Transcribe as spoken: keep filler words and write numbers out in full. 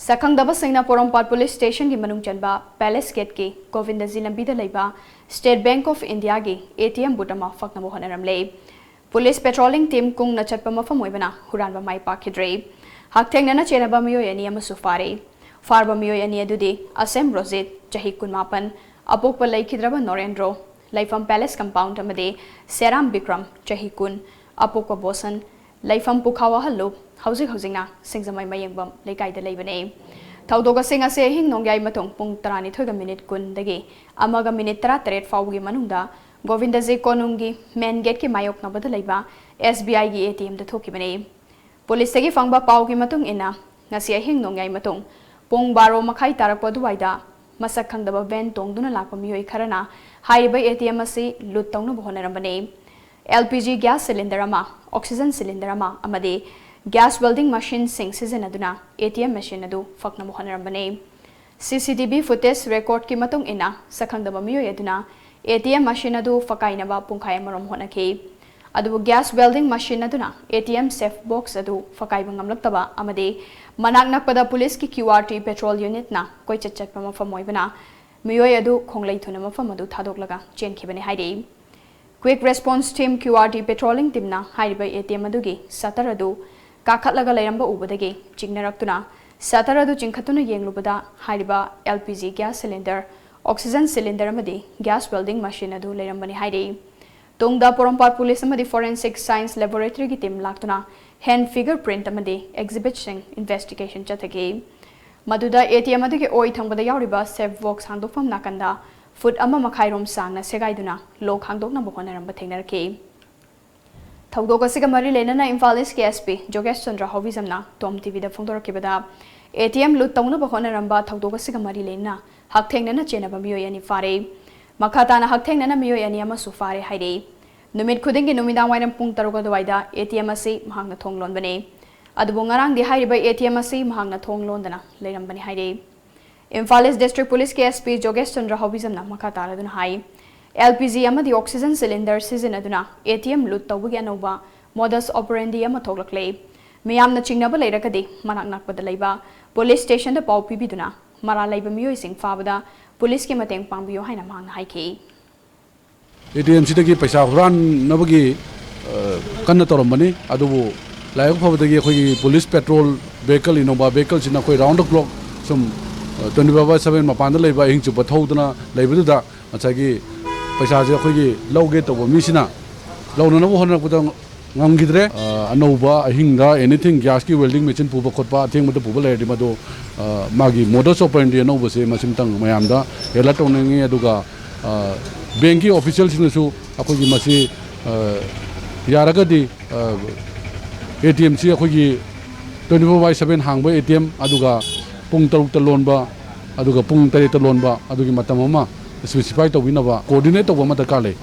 ꯁꯛꯈꯪꯗꯕꯁꯤꯡꯅ ꯄꯣꯔꯣꯝꯄꯥꯠ police ꯁ꯭ꯇꯦꯁꯟꯒꯤ ꯃꯅꯨꯡ ꯆꯟꯕ palace ꯒꯦꯠꯀꯤ Govindaji ꯂꯝꯕꯤꯗ ꯂꯩꯕ ꯁ꯭ꯇꯦꯠ ꯕꯦꯡꯛ ꯑꯣꯐ ꯏꯟꯗꯤꯌꯥꯒꯤ ꯑꯦ ꯇꯤ ꯑꯦꯝ ꯕꯨꯠ ꯑꯃ ꯐꯛꯅꯕ ꯍꯣꯠꯅꯔꯝꯂꯦ꯫ ꯄꯨꯂꯤꯁ ꯄꯦꯇ꯭ꯔꯣꯂꯤꯡ ꯇꯤꯝ ꯀꯨꯡꯅ ꯆꯠꯄ ꯃꯐꯝ ꯑꯣꯏꯕꯅ ꯍꯨꯔꯥꯟꯕ ꯃꯥꯏ ꯄꯥꯛꯈꯤꯗ꯭ꯔꯦ꯫ ꯍꯛꯊꯦꯡꯅꯅ ꯆꯦꯟꯅꯕ ꯃꯤꯑꯣꯏ ꯑꯅꯤ ꯑꯃꯁꯨ ꯐꯥꯔꯦ꯫ ꯐꯥꯔꯕ ꯃꯤꯑꯣꯏ ꯑꯅꯤ ꯑꯗꯨꯗꯤ ꯑꯁꯦꯝ ꯔꯣꯖꯤꯠ, ꯆꯍꯤ ꯀꯨꯟꯃꯥꯄꯟ, ꯑꯄꯣꯛꯄ ꯂꯩꯈꯤꯗ꯭ꯔꯕ ꯅꯣꯔꯦꯟꯗ꯭ꯔꯣ, ꯂꯩꯐꯝ ꯄꯦꯂꯦꯁ ꯀꯝꯄꯥꯎꯟꯗ, ꯑꯃꯗꯤ ꯁꯦꯔꯥꯝ ꯕꯤꯀ꯭ꯔꯝ, ꯆꯍꯤ ꯀꯨꯟ, ꯑꯄꯣꯛꯄ ꯕꯣꯁꯟ, ꯂꯩꯐꯝ ꯄꯨꯈꯥꯋꯥꯍꯜꯂꯨꯞ, ꯍꯧꯖꯤꯛ ꯍꯧꯖꯤꯛꯅ ꯁꯤꯡꯖꯃꯩ ꯃꯌꯦꯡꯕꯝ ꯂꯩꯀꯥꯏꯗ ꯂꯩꯕꯅꯤ꯫ ꯊꯧꯗꯣꯛ ꯑꯁꯤ ꯉꯁꯤ ꯑꯍꯤꯡ ꯅꯣꯡꯌꯥꯏ ꯃꯇꯨꯡ ꯄꯨꯡ ꯇꯔꯥꯅꯤꯊꯣꯏꯒ ꯃꯤꯅꯤꯠ ꯀꯨꯟꯗꯒꯤ ꯑꯃꯒ ꯃꯤꯅꯤꯠ ꯇꯔꯥꯇꯔꯦꯠ ꯐꯥꯎꯕꯒꯤ ꯃꯅꯨꯡꯗ ꯒꯣꯕꯤꯟꯗꯖꯤ ꯀꯣꯅꯨꯡꯒꯤ ꯃꯦꯟ ꯒꯦꯠꯀꯤ ꯃꯥꯌꯣꯛꯅꯕꯗ ꯂꯩꯕ ꯑꯦꯁ ꯕꯤ ꯑꯥꯏꯒꯤ ꯑꯦ ꯇꯤ ꯑꯦꯝꯗ ꯊꯣꯛꯈꯤꯕꯅꯤ꯫ ꯄꯨꯂꯤꯁꯇꯒꯤ ꯐꯪꯕ ꯄꯥꯎꯒꯤ ꯃꯇꯨꯡ ꯏꯟꯅ, ꯉꯁꯤ ꯑꯍꯤꯡ ꯅꯣꯡꯌꯥꯏ ꯃꯇꯨꯡ ꯄꯨꯡ ꯕꯥꯔꯣ ꯃꯈꯥꯏ ꯇꯥꯔꯛꯄ ꯑꯗꯨꯋꯥꯏꯗ ꯃꯁꯛ ꯈꯪꯗꯕ ꯚꯦꯟ ꯇꯣꯡꯗꯨꯅ ꯂꯥꯛꯄ ꯃꯤꯑꯣꯏ ꯈꯔꯅ ꯍꯥꯏꯔꯤꯕ ꯑꯦ ꯇꯤ ꯑꯦꯝ ꯑꯁꯤ ꯂꯨꯠ ꯇꯧꯅꯕ ꯍꯣꯠꯅꯔꯝꯕꯅꯤ꯫ L P G gas cylinder ꯑꯃ, ꯑꯣꯛꯁꯤꯖꯟ ꯁꯤꯂꯤꯟꯗꯔ ꯑꯃ ꯑꯃꯗꯤ ꯒ꯭ꯌꯥꯁ ꯋꯦꯜꯗꯤꯡ ꯃꯦꯁꯤꯟꯁꯤꯡ ꯁꯤꯖꯤꯟꯅꯗꯨꯅ ꯑꯦ ꯇꯤ ꯑꯦꯝ ꯃꯦꯁꯤꯟ ꯑꯗꯨ ꯐꯛꯅꯕ ꯍꯣꯠꯅꯔꯝꯕꯅꯤ꯫ ꯁꯤ ꯁꯤ ꯇꯤ ꯚꯤ ꯐꯨꯇꯦꯖ ꯔꯦꯀꯣꯔꯗꯀꯤ ꯃꯇꯨꯡ ꯏꯟꯅ, ꯁꯛꯈꯪꯗꯕ ꯃꯤꯑꯣꯏ ꯑꯗꯨꯅ ꯑꯦ ꯇꯤ ꯑꯦꯝ ꯃꯦꯁꯤꯟ ꯑꯗꯨ ꯐꯛꯀꯥꯏꯅꯕ ꯄꯨꯡꯈꯥꯏ ꯑꯃꯔꯣꯝ ꯍꯣꯠꯅꯈꯤ꯫ ꯑꯗꯨꯕꯨ ꯒ꯭ꯌꯥꯁ ꯋꯦꯜꯗꯤꯡ ꯃꯦꯁꯤꯟ ꯑꯗꯨꯅ ꯑꯦ ꯇꯤ ꯑꯦꯝ ꯁꯦꯐ ꯕꯣꯛꯁ ꯑꯗꯨ ꯐꯛꯀꯥꯏꯕ ꯉꯝꯂꯛꯇꯕ ꯑꯃꯗꯤ ꯃꯅꯥꯛ ꯅꯛꯄꯗ ꯄꯨꯂꯤꯁꯀꯤ ꯀ꯭ꯌꯨ ꯑꯥꯔ ꯇꯤ ꯄꯦꯇ꯭ꯔꯣꯜ ꯌꯨꯅꯤꯠꯅ ꯀꯣꯏꯆꯠ ꯆꯠꯄ ꯃꯐꯝ ꯑꯣꯏꯕꯅ, ꯃꯤꯑꯣꯏ ꯑꯗꯨ ꯈꯣꯡꯂꯩ ꯊꯨꯅ ꯃꯐꯝ ꯑꯗꯨ ꯊꯥꯗꯣꯛꯂꯒ ꯆꯦꯟꯈꯤꯕꯅꯤ ꯍꯥꯏꯔꯤ꯫ Quick response team, Q R T patrolling ꯇꯤꯝꯅ ꯍꯥꯏꯔꯤꯕ ꯑꯦ ꯇꯤ ꯑꯦꯝ ꯑꯗꯨꯒꯤ ꯁꯇꯔ ꯑꯗꯨ ꯀꯥꯈꯠꯂꯒ ꯂꯩꯔꯝꯕ ꯎꯕꯗꯒꯤ ꯆꯤꯡꯅꯔꯛꯇꯨꯅ ꯁꯇꯔ ꯑꯗꯨ ꯆꯤꯡꯈꯠꯇꯨꯅ ꯌꯦꯡꯂꯨꯕꯗ ꯍꯥꯏꯔꯤꯕ L P G gas cylinder, oxygen cylinder ꯑꯃꯗꯤ ꯒ꯭ꯌꯥꯁ ꯋꯦꯜꯗꯤꯡ ꯃꯦꯁꯤꯟ ꯑꯗꯨ ꯂꯩꯔꯝꯕꯅꯤ ꯍꯥꯏꯔꯤ꯫ ꯇꯨꯡꯗ ꯄꯣꯔꯣꯝꯄꯥꯠ ꯄꯨꯂꯤꯁ ꯑꯃꯗꯤ ꯐꯣꯔꯦꯟꯁꯤꯛ ꯁꯥꯏꯟꯁ ꯂꯦꯕꯣꯔꯦꯇꯔꯤꯒꯤ ꯇꯤꯝ ꯂꯥꯛꯇꯨꯅ ꯍꯦꯟ ꯐꯤꯡꯒꯔ ꯄ꯭ꯔꯤꯟꯠ ꯑꯃꯗꯤ ꯑꯦꯛꯖꯤꯕꯤꯠꯁꯤꯡ ꯏꯟꯚꯦꯁꯇꯤꯒꯦꯁꯟ ꯆꯠꯊꯈꯤ꯫ ꯃꯗꯨꯗ ꯑꯦ ꯇꯤ ꯑꯦꯝ ꯑꯗꯨꯒꯤ ꯑꯣꯏ ꯊꯪꯕꯗ ꯌꯥꯎꯔꯤꯕ ꯁꯦꯐ ꯕꯣꯛꯁ ꯍꯥꯡꯗꯣꯛꯐꯝ ꯅꯥꯀꯟꯗ ꯐꯨꯠ ꯑꯃ ꯃꯈꯥꯏꯔꯣꯝ ꯁꯥꯡꯅ ꯁꯦꯒꯥꯏꯗꯨꯅ ꯂꯣꯛ ꯍꯥꯡꯗꯣꯛꯅꯕ ꯍꯣꯠꯅꯔꯝꯕ ꯊꯦꯡꯅꯔꯛꯈꯤ꯫ ꯊꯧꯗꯣꯛ ꯑꯁꯤꯒ ꯃꯔꯤ ꯂꯩꯅꯅ ꯏꯝꯐꯥꯜ ꯏꯁꯀꯤ ꯑꯦꯁ ꯄꯤ ꯖꯣꯒꯦꯁ ꯆꯟꯗ꯭ꯔ ꯍꯥꯎꯕꯤꯖꯝꯅ ꯇꯣꯝ ꯇꯤ ꯚꯤꯗ ꯐꯣꯡꯗꯣꯔꯛꯈꯤꯕꯗ, ꯑꯦ ꯇꯤ ꯑꯦꯝ ꯂꯨꯠ ꯇꯧꯅꯕ ꯍꯣꯠꯅꯔꯝꯕ ꯊꯧꯗꯣꯛ ꯑꯁꯤꯒ ꯃꯔꯤ ꯂꯩꯅꯅ ꯍꯛꯊꯦꯡꯅꯅ ꯆꯦꯟꯅꯕ ꯃꯤꯑꯣꯏ ꯑꯅꯤ ꯐꯥꯔꯦ꯫ ꯃꯈꯥ ꯇꯥꯅ ꯍꯛꯊꯦꯡꯅꯅ ꯃꯤꯑꯣꯏ ꯑꯅꯤ ꯑꯃꯁꯨ ꯐꯥꯔꯦ ꯍꯥꯏꯔꯤ꯫ ꯅꯨꯃꯤꯠ ꯈꯨꯗꯤꯡꯒꯤ ꯅꯨꯃꯤꯗꯥꯡ ꯋꯥꯏꯔꯝ ꯄꯨꯡ ꯇꯔꯨꯛ ꯑꯗꯨꯋꯥꯏꯗ ꯑꯦ ꯇꯤ ꯑꯦꯝ ꯑꯁꯤ ꯃꯍꯥꯛꯅ ꯊꯣꯡ ꯂꯣꯟꯕꯅꯤ꯫ ꯑꯗꯨꯕꯨ ꯉꯔꯥꯡꯗꯤ ꯍꯥꯏꯔꯤꯕ ꯑꯦ ꯇꯤ ꯑꯦꯝ ꯑꯁꯤ ꯃꯍꯥꯛꯅ ꯊꯣꯡ ꯂꯣꯟꯗꯅ ꯂꯩꯔꯝꯕꯅꯤ ꯍꯥꯏꯔꯤ꯫ ꯏꯝꯐꯥꯜ ꯏꯁ ꯗꯤꯁꯇ꯭ꯔꯤꯛ ꯄꯨꯂꯤꯁꯀꯤ ꯑꯦꯁ ꯄꯤ ꯖꯣꯒꯦꯁ ꯆꯟꯗ꯭ꯔ ꯍꯥꯎꯕꯤꯖꯝꯅ ꯃꯈꯥ ꯇꯥꯔꯗꯨꯅ ꯍꯥꯏ, ꯑꯦꯜ ꯄꯤ ꯖꯤ ꯑꯃꯗꯤ ꯑꯣꯛꯁꯤꯖꯟ ꯁꯤꯂꯤꯟꯗꯔ ꯁꯤꯖꯤꯟꯅꯗꯨꯅ ꯑꯦ ꯇꯤ ꯑꯦꯝ ꯂꯨꯠ ꯇꯧꯕꯒꯤ ꯑꯅꯧꯕ ꯃꯣꯗꯁ ꯑꯣꯄꯔꯦꯟꯗꯤ ꯑꯃ ꯊꯣꯛꯂꯛꯂꯦ꯫ ꯃꯤꯌꯥꯝꯅ ꯆꯤꯡꯅꯕ ꯂꯩꯔꯒꯗꯤ ꯃꯅꯥꯛ ꯅꯛꯄꯗ ꯂꯩꯕ ꯄꯨꯂꯤꯁ ꯁ꯭ꯇꯦꯁꯟꯗ ꯄꯥꯎ ꯄꯤꯕꯤꯗꯨꯅ ꯃꯔꯥꯜ ꯂꯩꯕ ꯃꯤꯑꯣꯏꯁꯤꯡ ꯐꯥꯕꯗ ꯄꯨꯂꯤꯁꯀꯤ ꯃꯇꯦꯡ ꯄꯥꯡꯕꯤꯌꯨ ꯍꯥꯏꯅ ꯃꯍꯥꯛꯅ ꯍꯥꯏꯈꯤ꯫ ꯑꯦ ꯇꯤ ꯑꯦꯝ ꯁꯤꯗꯒꯤ ꯄꯩꯁꯥ ꯍꯨꯔꯥꯟꯅꯕꯒꯤ ꯑ, ꯀꯟꯅ ꯇꯧꯔꯝꯕꯅꯤ꯫ ꯑꯗꯨꯕꯨ ꯂꯥꯏꯕꯛ ꯐꯕꯗꯒꯤ ꯑꯩꯈꯣꯏꯒꯤ ꯄꯨꯂꯤꯁ ꯄꯦꯇ꯭ꯔꯣꯜ ꯚꯦꯍꯤꯀꯜ, ꯏꯅꯣꯚꯥ ꯚꯦꯍꯤꯀꯜꯁꯤꯅ ꯑꯩꯈꯣꯏ ꯔꯥꯎꯟ ꯗ ꯀ꯭ꯂꯣꯛ ꯁꯨꯝ ꯇ꯭ꯋꯦꯟꯇꯤ ꯐꯣꯔ ꯕꯥꯏ ꯁꯚꯦꯟ ꯃꯄꯥꯟꯗ ꯂꯩꯕ ꯑꯍꯤꯡ ꯆꯨꯞꯄ ꯊꯧꯗꯅ ꯂꯩꯕꯗꯨꯗ ꯉꯁꯥꯏꯒꯤ ꯄꯩꯁꯥꯁꯦ ꯑꯩꯈꯣꯏꯒꯤ ꯂꯧꯒꯦ ꯇꯧꯕ ꯃꯤꯁꯤꯅ ꯂꯧꯅꯅꯕ ꯍꯣꯠꯅꯔꯛꯄꯗ ꯉꯝꯈꯤꯗ꯭ꯔꯦ꯫ ꯑ, ꯑꯅꯧꯕ ꯑꯍꯤꯡꯗ ꯑꯦꯅꯤꯊꯤꯡ ꯒ꯭ꯌꯥꯁꯀꯤ ꯋꯦꯜꯗꯤꯡ ꯃꯦꯆꯤꯟ ꯄꯨꯕ ꯈꯣꯠꯄ ꯑꯊꯦꯡꯕꯗ ꯄꯨꯕ ꯂꯩꯔꯗꯤ ꯃꯗꯨ, ꯑ, ꯃꯥꯒꯤ ꯃꯣꯗꯁ ꯑꯣꯄꯔꯦꯟꯗꯤ ꯑꯅꯧꯕꯁꯦ ꯃꯁꯤꯃꯇꯪ ꯃꯌꯥꯝꯗ ꯑꯦꯂꯔꯠ ꯇꯧꯅꯤꯡꯉꯤ꯫ ꯑꯗꯨꯒ, ꯑ, ꯕꯦꯡꯀꯤ ꯑꯣꯐꯤꯁꯤꯌꯦꯜꯁꯤꯡꯅꯁꯨ ꯑꯩꯈꯣꯏꯒꯤ ꯃꯁꯤ, ꯑ, ꯌꯥꯔꯒꯗꯤ, ꯑ, ꯑꯦ ꯇꯤ ꯑꯦꯝꯁꯤ ꯑꯩꯈꯣꯏꯒꯤ ꯇ꯭ꯋꯦꯟꯇꯤ ꯐꯣꯔ ꯕꯥꯏ ꯁꯚꯦꯟ ꯍꯥꯡꯕ ꯑꯦ ꯇꯤ ꯑꯦꯝ, ꯑꯗꯨꯒ ꯄꯨꯡ ꯇꯔꯨꯛꯇ ꯂꯣꯟꯕ, ꯑꯗꯨꯒ ꯄꯨꯡ ꯇꯔꯦꯠꯇ ꯂꯣꯟꯕ, ꯑꯗꯨꯒꯤ ꯃꯇꯝ ꯑꯃ ꯁ꯭ꯄꯦꯁꯤꯐꯥꯏ ꯇꯧꯕꯤꯅꯕ ꯀꯣꯑꯣꯔꯗꯤꯅꯦꯠ ꯇꯧꯕ ꯑꯃ ꯗꯔꯀꯥꯔ ꯂꯩ꯫